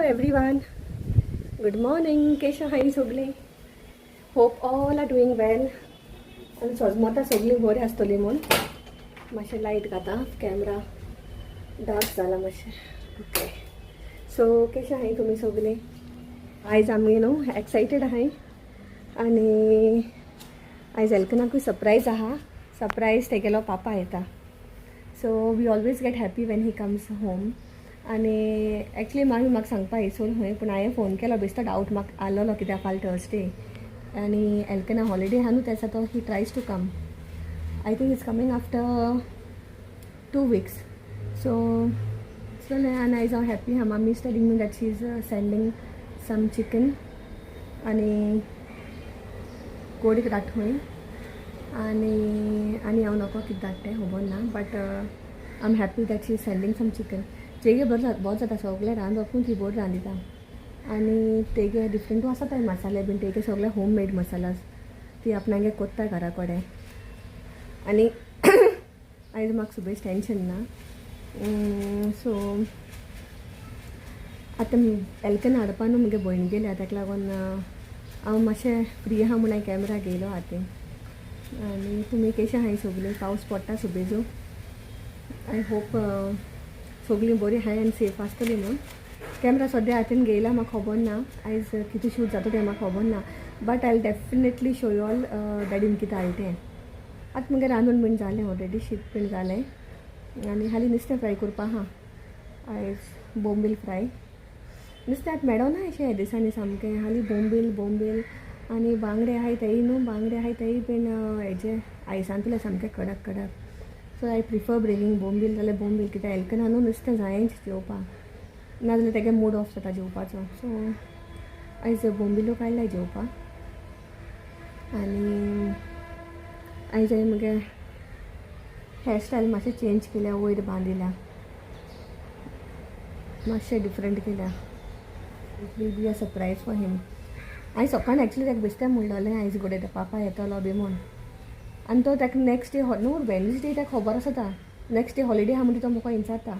Everyone, good morning. केश आहाय सगळीं? Hope all are doing well आनी सोजमोता सगळीं बरीं आसतलीं म्हूण. मातशें लायट घाता, कॅमरा डार्क जाला मातशें. ओके, सो केशें आहाय तुमी सगळीं? आयज आमी न्हू एक्सायटेड आहाय आनी आयज एल्कनाकूय सरप्रायज आहा. सरप्रायज, तेगेलो पापा येता. So we always get happy when he comes home. आनी एक्चुली मागीर म्हाका सांगपा हिसून खंय, पूण हांवें फोन केलो. बेश्टो डावट म्हाका आसलेलो, कित्याक फाल्यां थर्सडे आनी एल्कना हॉलिडे आहा न्हू, तेसा तो he tries to come. I think is coming after 2 weeks. So so आनी आयज हांव हॅप्पी आहा. Mummy is telling me that she is sending some chicken आनी कोडीक धाडटा खंय आनी आनी हांव नको कितें धाडटा तें खबर ना, but I am happy that she is sending some chicken. तेगे बरें जाता, बरो जाता सगळें रांदप. ती बरी रांदिता आनी तेगे डिफरंटू आसा ते मसाले बीन. तेगे सगळे होम मेड मसालास ती आपणागे कोत्ता घरा कडेन. आनी आयज म्हाका सुबेज टेंशन ना. सो आतां एल्कन हाडपा न्हू मुगे भयण गेल्या, ताका लागून हांव मातशें फ्री आहा म्हूण हांवें कॅमरा घेयलो हातीन. आनी तुमी केशें आहाय सगळीं? पावस पडटा सुबेजो. I hope सगळीं बरीं आहाय आनी सेफ आसतलीं म्हूण. कॅमरा सद्या हातीन घेयला, म्हाका खबर ना आयज कितें शूट जाता तें, म्हाका खबर ना, but I definitely show you all डॅडीन कितें हाडलें तें. आतां मुगे रांदून बीन जालें ऑलरेडी, शीत बीन जालें आनी हालीं नुस्तें फ्राय करपा आहा आयज, बोंबील फ्राय. नुस्तें आतां मेळना अशें ह्या दिसांनी सामकें. हालीं बोंबील बोंबील आनी बांगडे आहाय तेय न्हू, बांगडे आहाय तेय बीन हेजे आयसांतले सामके कडक कडक. सो I prefer bringing बोंबील जाल्यार बोंबील, कित्याक एलकना न्हू नुस्तें जायच जेवपाक, नाजाल्यार तेगे मूड ऑफ जाता जेवपाचो. सो आयज बोंबिलो काडल्या जेवपाक. आनी आयज हांवें मुगे हेअरस्टायल मातशें चेंज केल्या, वयर बांदिल्या, मातशें डिफरंट केल्या. It will be a surprise for him. हांवें सकाळीं एक्चुली ताका बेश्टें म्हणलोलें, आयज घडये ते पापा येतलो बी म्हूण. आनी तो ताका नेक्स्ट डे न्हू, वेनसडे ताका खबर आसता, नेक्स्ट डे हॉलिडे आहा म्हणटा. तो म्हाका विचारता,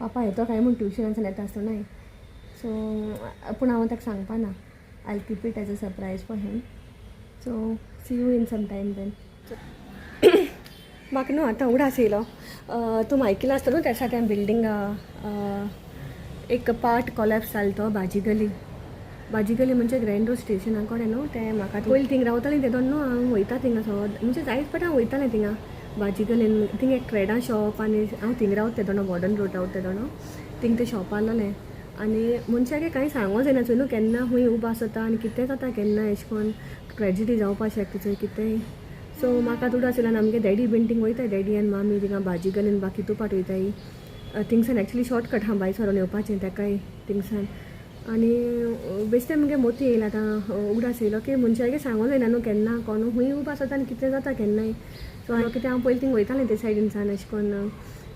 पापा येतो काय म्हूण ट्युशनान येता आसतनाय. सो पूण हांव ताका सांगपा ना. I keep it as a surprise for him. So see you in some time then. म्हाका न्हू आतां उगडास येयलो, तूं आयकिलां आसतलो न्हू, त्या तें बिल्डींग एक पार्ट कॉलेप्स जालो तो भाजी गली. भाजी गली म्हणजे ग्रँड रोड स्टेशना कडेन न्हू तें. म्हाका पयलीं थिंग रावतालें तेदोन न्हू, हांव वयता थिंगा सद, म्हणजे जायत फावट हांव वयतालें थिंगा भाजी गलीन. थिंग एक ट्रेडा शॉप आनी हांव थिंग रावता तेदोना, वॉर्डन रोड रावता तेदोना थिंग तें शॉप आहलोलें. आनी मनशाक कांय सांगो जायना चोय न्हू, केन्ना खूंय उबो आसता आनी कितें जाता केन्ना, एशें कोन्न ट्रेजिडी जावपा शकता चोय कितेंय. सो म्हाका थोडो आशिल्ल्यान आमगे डॅडी बीन थिंग वयताय, डॅडी आनी मामी थिंगा भाजी गलीन बाकी तूं पाटयताय. थिंगसान एक्चुली शॉर्टकट आहा भायर सरोन येवपाचें तेकाय थिंगसान. आनी बेश्टें मुगे मोती येयला, आतां उगडास येयलो की मनशाक सांगो जायना न्हू, केन्ना कोण खूंय उबो आसता आनी कितें जाता केन्नाय. सो हांव कितें, हांव पयलीं थिंग वयतालें ते सायडीनसान, एशें कोन्न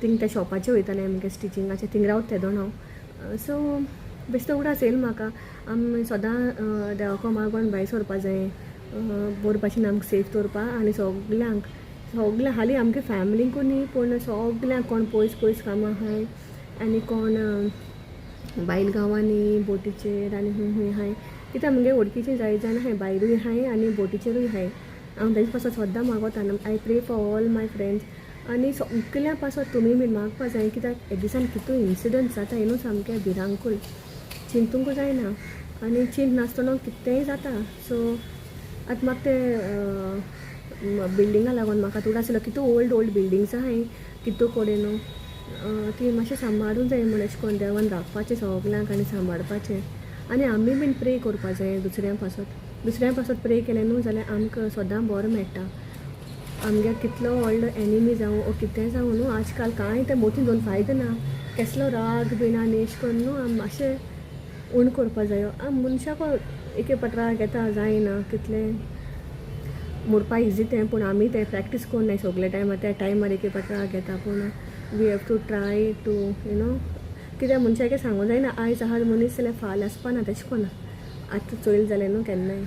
थिंग त्या शॉपाचेर वयतालें मुगे स्टिचिंगाचें, थिंग रावता तेदोन हांव. सो बेश्टो उगडास येयलो म्हाका, आमी सदां देवाको मागोन भायर सरपा जाय, बरे भाशेन आमकां सेफ दवरपा. आनी सगल्यांक सगळ्या, हालीं आमगे फॅमिलींकूय न्ही, पूण सगल्यांक, कोण पयस पयस कामां आहाय आनी कोण बायल गांवांनी बोटीचेर आनी खूंय खूंय आहाय, कित्याक मुगे वळखीचे जाय जाण आहाय, भायरूय आहाय आनी बोटीचेरूय आहाय. हांव तेंचे पासत सद्दां मागोता. I pray for all my friends. आनी सगल्या पासत तुमी बीन मागपा जाय, कित्याक हे दिसान कितू इन्सिडंट जाता न्हू, सामकें भिरांकूळ, चिंतूंक जायना आनी चिंत नासतना कितेंय जाता. सो आतां म्हाका ते बिल्डिंगा लागून म्हाका थोडो आशिल्लो, कितू ओल्ड ओल्ड बिल्डिंग्स आहाय कितू कडेन न्हू, ती मातशें सांबाळूंक जाय म्हूण एशें कोन्न देवान राखपाचें सगल्यांक आनी सांबाळपाचें. आनी आमी बीन प्रे करपा जाय दुसऱ्यां पासत. दुसऱ्यां पासत प्रे केलें न्हू जाल्यार आमकां सदां बरें मेळटा. आमगे कितलो व्हडलो एनिमी जावं ओ कितें जावं न्हू, आजकाल कांय तें मोतीन दोन फायदो ना. केसलो राग बीन आनी एशें कोन्न न्हू, आमी मातशें उण करपा जायो. आम मनशाक एके पाट राग येता, जायना कितलें मोडपा इजी तें, पूण आमी तें प्रॅक्टीस कोन्नाय सगळे टायमार. त्या टायमार एके पाट राग येता, पूण we have to try to कित्याक मनशाक सांगूं जायना, आयज आहा मनीस जाल्यार फाल्यां आसपा ना. तेशें कोन्न आतां चोयल जालें न्हू, केन्नाय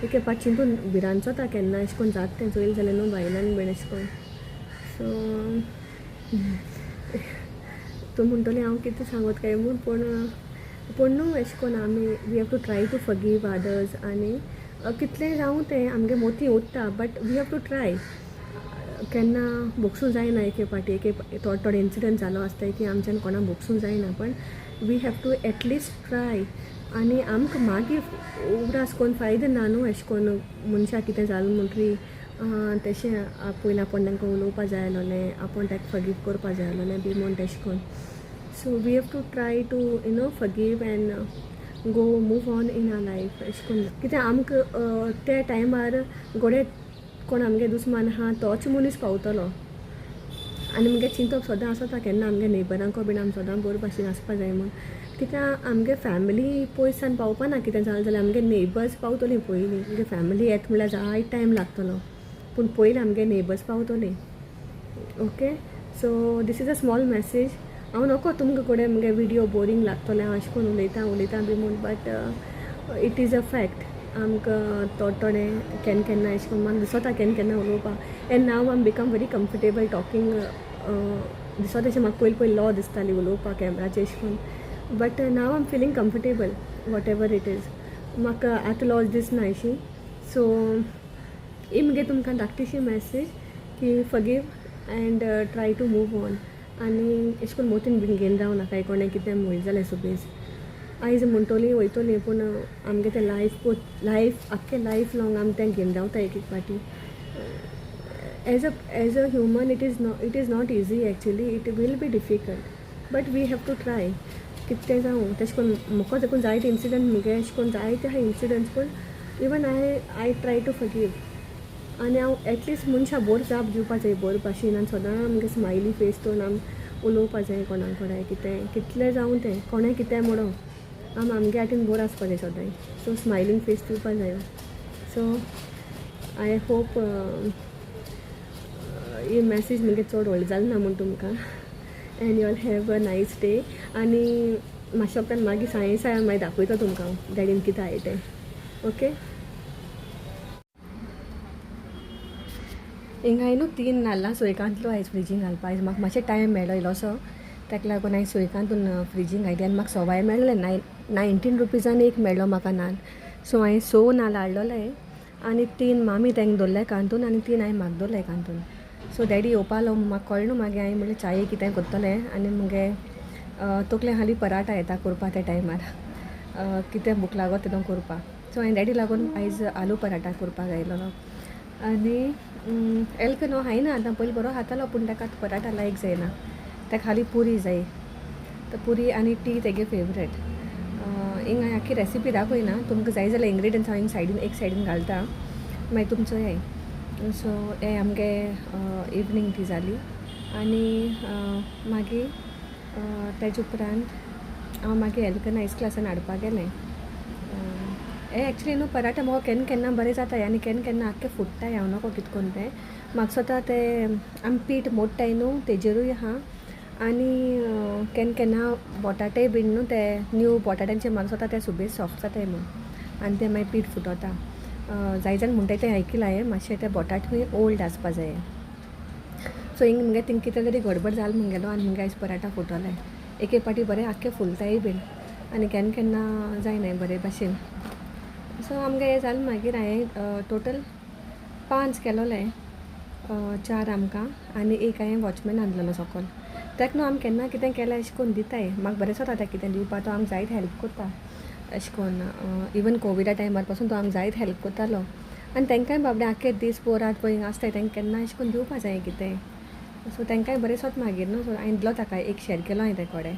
एके पाट चिंतून भिरांत जाता, केन्ना एशें कोन्न जाता तें चोयल जालें न्हू बायलान बीन एशें कोन्न. सो तूं म्हणटली हांव कितें सांगत काय म्हूण, पूण पूण न्हू एशें कोन्न आमी we have to try to forgive others. आनी कितलें जावं तें आमगे मोती उत्ता, but we have to try. केन्ना भोगसूं जायना, एके फावटी एक थोडे थोडे इन्सिडंट जालो आसताय की आमच्यान कोणा भोगसूं जायना, पण we have to at least try. आनी आमकां मागीर उगडास कोन्न फायदो ना न्हू, एशें कोन्न मनशाक कितें जालें म्हणटरी तेशें पयलीं आपूण तांकां उलोवपा जाय आसलोलें, आपूण ताका फगीव करपा जाय आसलोलें बी म्हूण तेशें कोन्न. So we have to try to you know forgive and go move on in our life एशें कोन्न. कित्याक आमकां त्या टायमार घोडे कोण आमगे दुस्मान आहा तोच मनीस पावतलो. आनी मुगे चिंतप सदां आसता केन्ना आमगे नेबरांको बीन आमी सदां बरे भाशेन आसपा जाय म्हूण. कित्याक आमगे फॅमिली पयसान पावपा ना, कितें जालें जाल्यार आमगे नेबर्स पावतलीं पयलीं. आमगे फॅमिली येता म्हणल्यार जायत टायम लागतलो, पूण पयलीं आमगे नेबर्स पावतलीं. Okay, so this is a small message. हांव नको तुमकां कडेन मुगे विडियो बोरींग लागतलें, हांव अशें करून उलयतां उलयतां बी म्हूण, but it is a fact. आमकां थोडे थोडे केन्ना केन्ना अशें करून म्हाका दिसता केन्ना केन्ना उलोवपाक, and now I'm become very comfortable talking. दिसता अशें म्हाका पयलीं पयलीं लॉ दिसताली उलोवपाक कॅमराचेर अशें करून, but now I am feeling comfortable whatever it is. म्हाका आतां लॉस दिसना अशी. सो ही मुगे तुमकां धाकटीशी मॅसेज की forgive and try to move on. आनी एशें करून मोतीन बीन घेवन राव नाका कोणें कितें म्हणलें जाल्यार सुबेज आयज म्हणटोली वयतोली, पूण आमगे तें लायफ लायफ आख्खें लायफ लॉंग आमी तें घेवन रावता एक एक फावटी. As a human it is not easy actually, it will be difficult, but we have to try. कितें जावं तेशें करून म्हाका देखून जायते इन्सिडंट मुगे एशें करून जायते आहा इन्सिडंट्स, पूण even I try to forgive. आनी हांव एटलिस्ट मनशां बोर जाप दिवपा जाय बोर भाशेन, आनी सदां आमगे स्मायली फेस दवरून आमी उलोवपा जाय कोणा कडेन कितें कितलें जावं तें कोणें कितें म्हणूं आमी आमगे हातीन बोर आसपा जाय सदांय. सो स्मायलींग फेस दिवपा जायो. So I hope he message मुगे चड व्हडली जाली ना म्हूण तुमकां, and you all have a nice day. आनी मातशें उपरांत मागीर साय साय मागीर दाखयता तुमकां डॅडीन कितें हाय तें. ओके, हिंगा न्हू 3 नाल्लां सोयकांतलो आयज फ्रिजींग घालपा. आयज म्हाका मातशें टायम मेळ्ळो इल्लोसो, ताका लागून हांवें सोयकांतून फ्रिजींग घातली आनी म्हाका सवाय मेळ्ळें 19 रुपीजान एक मेळ्ळो म्हाका नाल्ल. सो हांवें 6 नाल्ल हाडलोले आनी 3 मामी तांकां दवरले कांतून आनी 3 हांवें म्हाका दवरले कांतून. सो डॅडी येवपालो म्हाका कळ्ळें न्हू, मागीर हांवें म्हणलें चाये कितें करतलें आनी मुगे तकले हाली पराठा येता करपा त्या टायमार, कितें भूक लागत तेदों करपा. सो हांवें डॅडी लागून आयज आलू पराठा करपाक आयलोलो. आनी एल्क न्हू खायना आतां, पयलीं बरो खातालो पूण ताका आतां पराठा लायक जायना, ताका खाली पुरी जाय. तर पुरी आनी टी तेगे फेवरेट. हिंगा हांवें आख्खी रेसिपी दाखयना तुमकां, जाय जाल्यार इंग्रिडियंट्स हांव हिंग सायडीन एक सायडीन घालता मागीर तुमचो हें. सो हें आमगे इवनींग टी जाली. आनी मागीर तेजे उपरांत हांव मागीर एल्कन आयस क्लासान हाडपाक गेलें. हें एक्चुली न्हू पराठा म्हाका केन्ना केन्ना बरें जाता आनी केन्ना केन्ना आख्खें फुट्टाय, हांव नको कितें करून तें. म्हाका दिसता तें आमी पीठ मोडटाय न्हू तेजेरूय आहा, आनी केन्ना केन्ना बटाटे बीन न्हू ते न्यू बटाट्यांचे म्हाका दिसता ते सुबेज सॉफ्ट जाताय म्हूण, आनी ते मागीर पीठ फुटोता. जाय जाण म्हणटाय तें आयकिलां हांवें, मातशें ते बटाटूय ओल्ड आसपा जाय. सो हिंग मुगे थिंग कितें तरी गडबड जाल मुगेलो आनी मुगे आयज पराठा फुटोले. एक एक पाटी बरें आख्खें फुलताय बीन आनी केन्ना केन्ना जायना बरे भाशेन. सो आमगे हें जालें. मागीर हांवें टोटल 5 केलोले, 4 आमकां आनी एक हांवें वॉचमॅन आणलेलो सोकोल. ताका न्हू आमी केन्ना कितें केलें अशें करून दिताय, म्हाका बरें दिसता ताका कितें दिवपा, तो आमकां जायत हेल्प करता अशें करून. इवन कोविडा टायमार पासून तो आमकां जायत हेल्प करतालो. आनी तांकांय बाबडे आख्खे दीस भर रात पळय हिंगा आसताय, तांकां केन्ना अशें करून दिवपा जाय कितें. सो तांकांय बरें दिसता मागीर न्हू. सो हांवें दिलो ताका एक शेर केलो हांवें ते कडेन.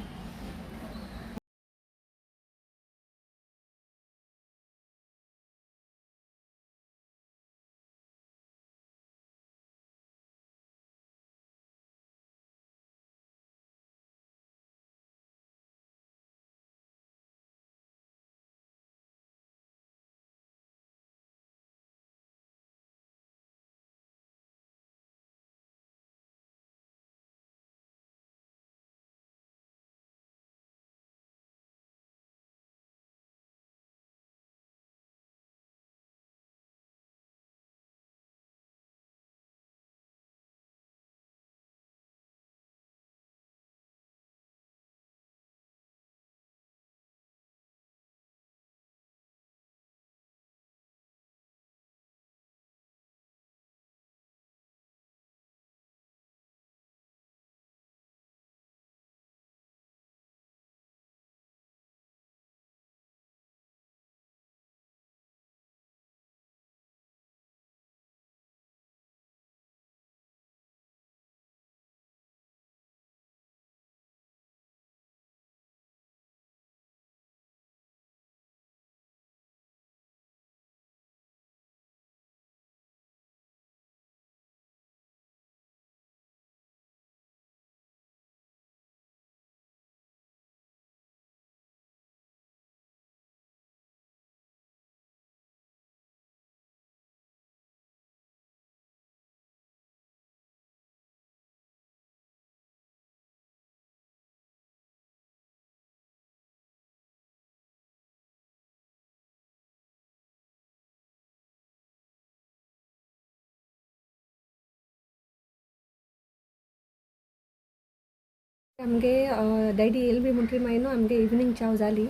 आमगे डॅडी येयल बी म्हणटरी मागीर न्हू आमगे इवनींग चाव जाली.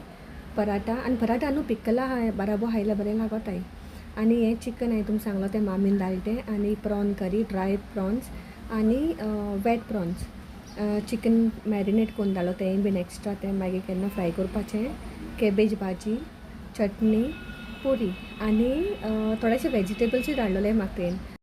पराठा आनी पराठा न्हू पिकला बाराबो खायल्या बरें लागोताय. आनी हें चिकन हांवें तुमकां सांगलो तें मामीन धाडलें तें, आनी प्रॉन करी, ड्राय प्रॉन्स आनी वेट प्रॉन्स, चिकन मॅरिनेट करून धाडलो तेंय बीन एक्स्ट्रा, तें मागीर केन्ना फ्राय करपाचें. कॅबेज भाजी, चटणी, पुरी आनी थोडेशे वेजिटेबल्सूय धाडलेले म्हाका तेणें.